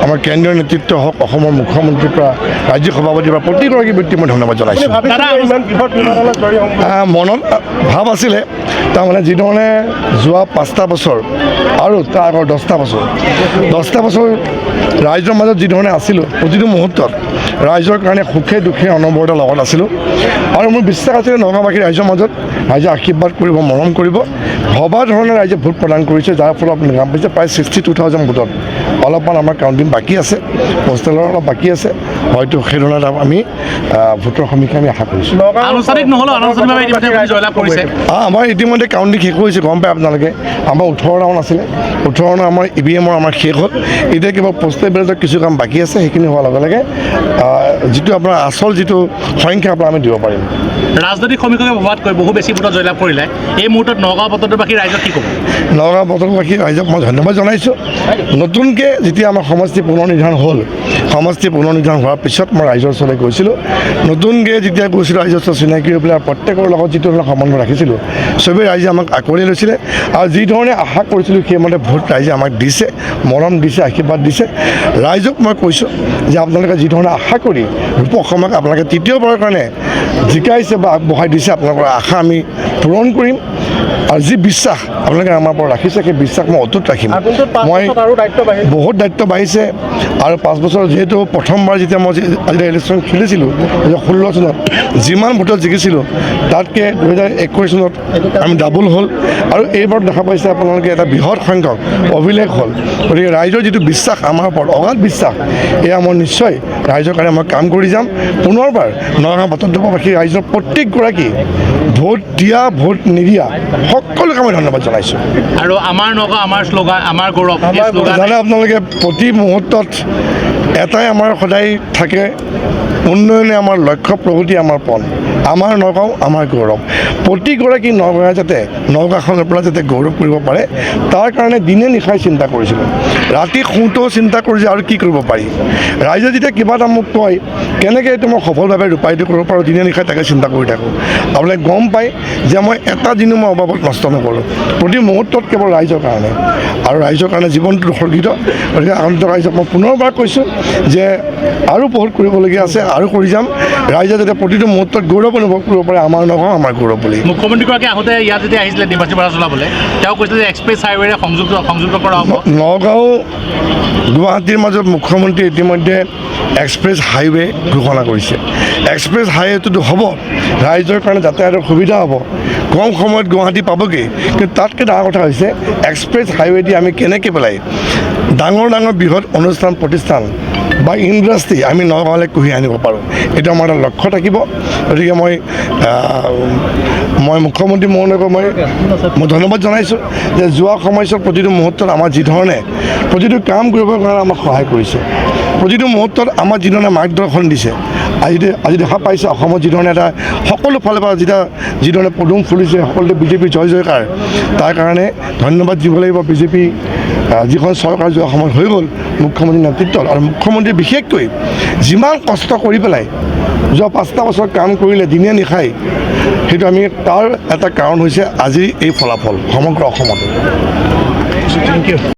আমাৰ কেন্দ্ৰীয় নেতৃত্ব হওক, অসমৰ মুখ্যমন্ত্ৰীৰ পৰা ৰাজ্যিক সভাপতিৰ পৰা প্ৰতিগৰাকী ব্যক্তিক মই ধন্যবাদ জনাইছোঁ। ইমান বৃহৎ ব্যৱধানত জয়ী হ'ম বুলি? মনত ভাৱ আছিলে, তাৰমানে যিধৰণে যোৱা 5টা বছৰ আৰু তাৰ আগৰ 10টা বছৰ, 10টা বছৰ ৰাইজৰ মাজত যিধৰণে আছিলোঁ, প্ৰতিটো মুহূৰ্তত ৰাইজৰ কাৰণে সুখে দুখে অনবৰতে লগত আছিলোঁ আৰু মোৰ বিশ্বাস আছিলে নগাঁওবাসী ৰাইজৰ মাজত ৰাইজে আশীৰ্বাদ কৰিব, মৰম কৰিব। ভবা ধৰণে ৰাইজে ভোট প্ৰদান কৰিছে, যাৰ ফলত আপুনি গম পাইছে প্ৰায় 62,000 ভোটত। অলপমান আমাৰ কাউণ্টিং বাকী আছে, পোষ্টেলৰ অলপ বাকী আছে, হয়তো সেই ধৰণে আমি ভোটৰ সমীক্ষা আমি আশা কৰিছোঁ। আনুষ্ঠানিক নহ'লেও আনুষ্ঠানিকভাৱে ইতিমধ্যে আপুনি জয়লাভ কৰিছে। আমাৰ ইতিমধ্যে কাউণ্টিং শেষ হৈছে, গম পায় আপোনালোকে। আমাৰ 18 ৰাউণ্ড আছিলে, 18 ৰাউণ্ড আমাৰ ইভিএমৰ আমাৰ শেষ হ'ল। এতিয়া কেৱল পোষ্টেল বেলেটৰ কিছু কাম বাকী আছে, সেইখিনি হোৱাৰ লগে লগে যিটো আপোনাৰ আচল যিটো সংখ্যা আপোনাৰ আমি দিব পাৰিম। ৰাজনৈতিক সমীক্ষকে ভবাতকৈ বহু বেছি ভোটত জয়লাভ কৰিলে। এই মুহূৰ্তত নগাঁও বটদ্ৰৱাবাসী ৰাইজক কি ক'ব? নগাঁও বটদ্ৰৱাবাসী ৰাইজক মই ধন্যবাদ জনাইছোঁ। নতুনকৈ যেতিয়া আমাৰ সমষ্টি পুনৰ নিৰ্ধাৰণ হ'ল, সমষ্টি পুনৰ নিৰ্ধাৰণ হোৱাৰ পিছত মই ৰাইজৰ ওচৰলৈ গৈছিলোঁ। নতুনকৈ যেতিয়া গৈছিলোঁ, ৰাইজৰ ওচৰত চিনাকি হৈ পেলাই প্ৰত্যেকৰ লগত যিটো ধৰণৰ সম্বন্ধ ৰাখিছিলোঁ, চবেই ৰাইজে আমাক আঁকোৱালি লৈছিলে আৰু যি ধৰণে আশা কৰিছিলোঁ সেইমতে ভোট ৰাইজে আমাক দিছে, মৰম দিছে, আশীৰ্বাদ দিছে। ৰাইজক মই কৈছোঁ যে আপোনালোকে যি ধৰণে আশা কৰি ৰূপক শৰ্মাক আপোনালোকে তৃতীয়বাৰৰ কাৰণে জিকাইছে বা আগবঢ়াই দিছে, আপোনালোকৰ আশা আমি পূৰণ কৰিম আৰু যি বিশ্বাস আপোনালোকে আমাৰ পৰা ৰাখিছে সেই বিশ্বাস মই অটুট ৰাখিম। আগন্তুক 5 মই বছৰত আৰু দায়িত্ব বাঢ়িল। বহুত দায়িত্ব বাঢ়িছে আৰু 5 বছৰ যিহেতু প্ৰথমবাৰ যেতিয়া মই আজি ইলেকশ্যন খেলিছিলোঁ 2016 চনত যিমান ভোটত জিকিছিলোঁ, তাতকৈ 2021 চনত আমি ডাবল হ'ল আৰু এইবাৰ দেখা পাইছে আপোনালোকে এটা বৃহৎ সংখ্যক অভিলেখ হ'ল। গতিকে ৰাইজৰ যিটো বিশ্বাস আমাৰ ওপৰত, অগাধ বিশ্বাস, এয়া মই নিশ্চয় ৰাইজৰ কাৰণে মই কাম কৰি যাম। পুনৰবাৰ নগাঁও বটদ্ৰৱাবাসী ৰাইজৰ প্ৰত্যেকগৰাকী ভোট দিয়া ভোট নিদিয়া সকলোকে মই ধন্যবাদ জনাইছোঁ। আৰু আমাৰ নগাঁও, আমাৰ শ্লোগান, আমাৰ গৌৰৱ, এই শ্লোগান জানে আপোনালোকে, প্ৰতি মুহূৰ্তত এটাই আমাৰ সদায় থাকে, উন্নয়নে আমাৰ লক্ষ্য, প্ৰগতি আমাৰ পণ, আমাৰ নগাঁও আমাৰ গৌৰৱ। প্ৰতিগৰাকী নগাঁৱে যাতে নগাঁওখনৰ পৰা যাতে গৌৰৱ কৰিব পাৰে তাৰ কাৰণে দিনে নিশাই চিন্তা কৰিছিলোঁ। ৰাতি শুওঁতেও চিন্তা কৰোঁ যে আৰু কি কৰিব পাৰি। ৰাইজে যেতিয়া কিবা এটা মোক কয়, কেনেকৈ এইটো মই সফলভাৱে ৰূপায়িত কৰিব পাৰোঁ, দিনে নিশাই তাকে চিন্তা কৰি থাকোঁ। আপোনালোকে গম পায় যে মই এটা দিনো মই অবাবত নষ্ট নকৰোঁ, প্ৰতি মুহূৰ্তত কেৱল ৰাইজৰ কাৰণে আৰু ৰাইজৰ কাৰণে জীৱনটো উৎসৰ্গিত। গতিকে আগন্তুক ৰাইজক মই পুনৰবাৰ কৈছোঁ যে আৰু বহুত কৰিবলগীয়া আছে আৰু কৰি যাম। ৰাইজে যাতে প্ৰতিটো মুহূৰ্তত গৌৰৱ অনুভৱ কৰিব পাৰে, আমাৰ নগাঁও আমাৰ গৌৰৱ বুলি। মুখ্যমন্ত্ৰীগৰাকী আহোঁতে ইয়াত যেতিয়া আহিছিলে নিৰ্বাচনী প্ৰচাৰ চলাবলৈ, তেওঁ কৈছিলে যে এক্সপ্ৰেছ হাইৱেৰে সংযুক্ত কৰা হ'ব। নগাঁও গুৱাহাটীৰ মাজত মুখ্যমন্ত্ৰীয়ে ইতিমধ্যে এক্সপ্ৰেছ হাইৱে ঘোষণা কৰিছে। এক্সপ্ৰেছ হাইৱেটোতো হ'ব, ৰাইজৰ কাৰণে যাতায়াতৰ সুবিধা হ'ব, কম সময়ত গুৱাহাটী পাবগৈ। কিন্তু তাতকৈ ডাঙৰ কথা হৈছে এক্সপ্ৰেছ হাইৱে দি আমি কেনেকৈ পেলাই ডাঙৰ ডাঙৰ বৃহৎ অনুষ্ঠান প্ৰতিষ্ঠান বা ইণ্ডাষ্ট্ৰি আমি নগাঁৱলৈ কঢ়িয়াই আনিব পাৰোঁ, এইটো আমাৰ এটা লক্ষ্য থাকিব। গতিকে মই মুখ্যমন্ত্ৰী মহোদয়ক মই ধন্যবাদ জনাইছোঁ যে যোৱা সময়ছোৱাত প্ৰতিটো মুহূৰ্তত আমাৰ যিধৰণে প্ৰতিটো কাম কৰিবৰ কাৰণে আমাক সহায় কৰিছে, প্ৰতিটো মুহূৰ্তত আমাক যিধৰণে মাৰ্গদৰ্শন দিছে, আজি দেখা পাইছে অসমত যিধৰণে এটা সকলো ফালৰ পৰা যেতিয়া যিধৰণে পদুম ফুলিছে, সকলোতে বিজেপি জয় জয়কাৰ, তাৰ কাৰণে ধন্যবাদ দিব লাগিব বিজেপি যিখন চৰকাৰ যোৱা সময়ত হৈ গ'ল মুখ্যমন্ত্ৰীৰ নেতৃত্বত। আৰু মুখ্যমন্ত্ৰী বিশেষকৈ যিমান কষ্ট কৰি পেলাই যোৱা 5টা বছৰ কাম কৰিলে দিনে নিশাই, সেইটো আমি তাৰ এটা কাৰণ হৈছে আজিৰ এই ফলাফল সমগ্ৰ অসমত। Thank U.